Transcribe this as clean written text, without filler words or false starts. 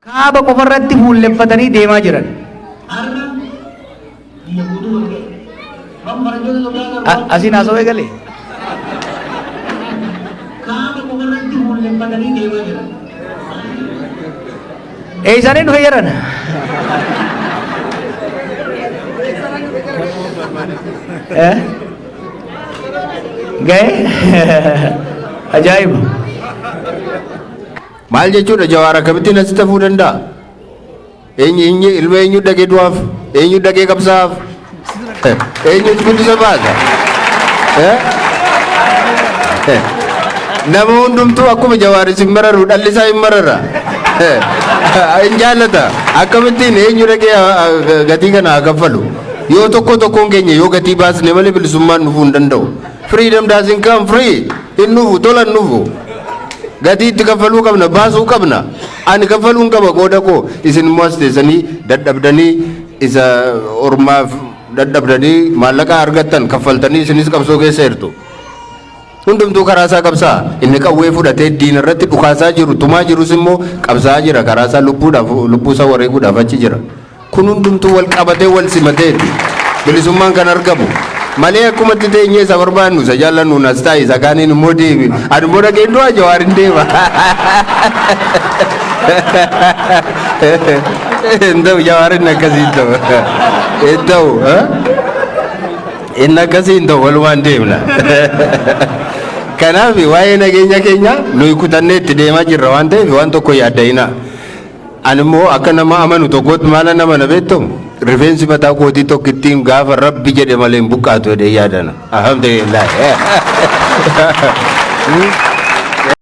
Kaaba qofarratti fuulleffatanii deemaa jiran. Asiin haasawaa eegale. Eeysanii dhufe jedhan. Eh? Ga'e? Ajaa'iba. Maal jechuudha Jawaar akkamittiin asitti hafuu danda'a? Eenyu eenyu ilma eenyu dhaqee du'aaf? Eenyu dhaqee qabsaa'aaf? Eenyutu guddisa baasa? Eh? Nama hundumtuu akkuma Jawaar isin mararu dhalli isaa hin marara. Hin jaallata. Akkamittiin eenyu dhaqee gatii kana haa kaffalu? Yoo tokko tokkoon keenya yoo gatii baasne malee bilisummaan dhufuu hin danda'u. Freedom doesn't come free. Hin dhufu, tola hin dhufu. Gatii itti kaffaluu qabna, baasuu qabna. Ani kaffaluun qaba qooda koo. Isin immoo as teessanii dadhabdanii isa ormaaf dadhabdanii maallaqa argattan kaffaltanii isinis qabsoo keessa jirtu. Hundumtuu karaa isaa qabsaa. Inni qawwee fudhatee diina irratti dhukaasaa jiru, tumaa jirus immoo qabsaa'aa jira. Karaa isaa lubbuudhaaf, lubbuu isaa wareeguudhaaf achi jira. Kun hundumtuu wal qabatee wal simateeti bilisummaan kan argamu. Malee akkumatti teenyee isa barbaannu isa jaallannuun as taa'i isa kaaniin immoo deemi. Ani immoo dhaqeen du'a Jawaar hin deema. Hin ta'u Jawaar inni akkasii hin ta'u. Hin ta'u. Inni akkasii hin ta'u walumaan deemna. Kanaaf waa'ee nageenya keenya nuyi kutannee itti deemaa jirra waan ta'eef waan tokko yaadda'inaa. Ani immoo akka nama amanu tokkootti maalan amana beektu? Rifeensi mataa kootii tokkittiin gaafa Rabbi jedhe malee hin buqqaatu jedhee yaadana. Alhamdulillah.